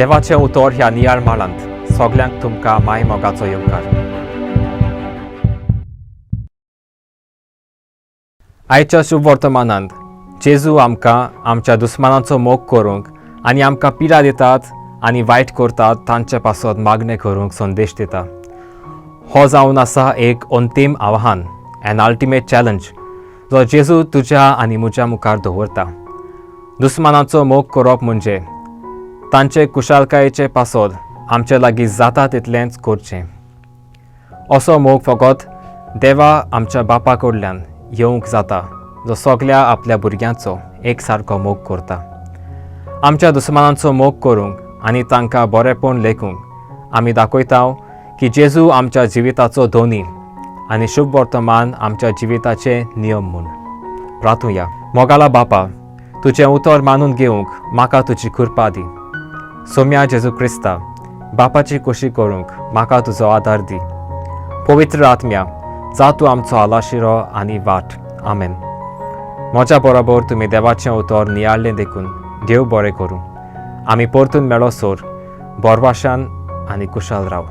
देवाचें उतर ह्या नियाळ माळांत सगल्यांक तुमकां माय मोगाचो येवकार. आयच्या शुभ वर्तमानांत जेजू आमकां आमच्या दुस्मानाचो मोग करूंक आनी आमकां पिडा दितात आनी वायट करतात तांचे पासत मागणें करूंक संदेश दिता. हो जावन आसा एक अंतीम आव्हान, एन अल्टिमेट चॅलेंज, जो जेजू तुज्या आनी म्हज्या मुखार दवरता. दुस्मानाचो मोग करप म्हणजे तांचे कुशालकायेचे पासत आमचे लागीं जाता तितलेंच करचें. असो मोग फकत देवा आमच्या बापा कडल्यान येवंक जाता, जो सगल्या आपल्या भुरग्यांचो एक सारको मोग करता. आमच्या दुस्मानांचो मोग करूंक आनी तांकां बरेपण लेखूंक आमी दाखयता की जेजू आमच्या जिविताचो धोनी आनी शुभ वर्तमान आमच्या जिविताचे नियम म्हूण. प्रातुया. मोगाला बापा, तुजें उतर मानून घेवंक म्हाका तुजी कृपा दी. सोम्या जेजू क्रिस्ता, बापाची खोशी करूंक म्हाका तुजो आदार दी. पवित्र आत्म्या, जा तूं आमचो आलाशिरो आनी वाट. आमेन. म्हज्या बरोबर तुमी देवाचें उतर नियाळ्ळें देखून देव बरें करूं. आमी परतून मेळो सोर बोरवाशान आनी कुशाल राव.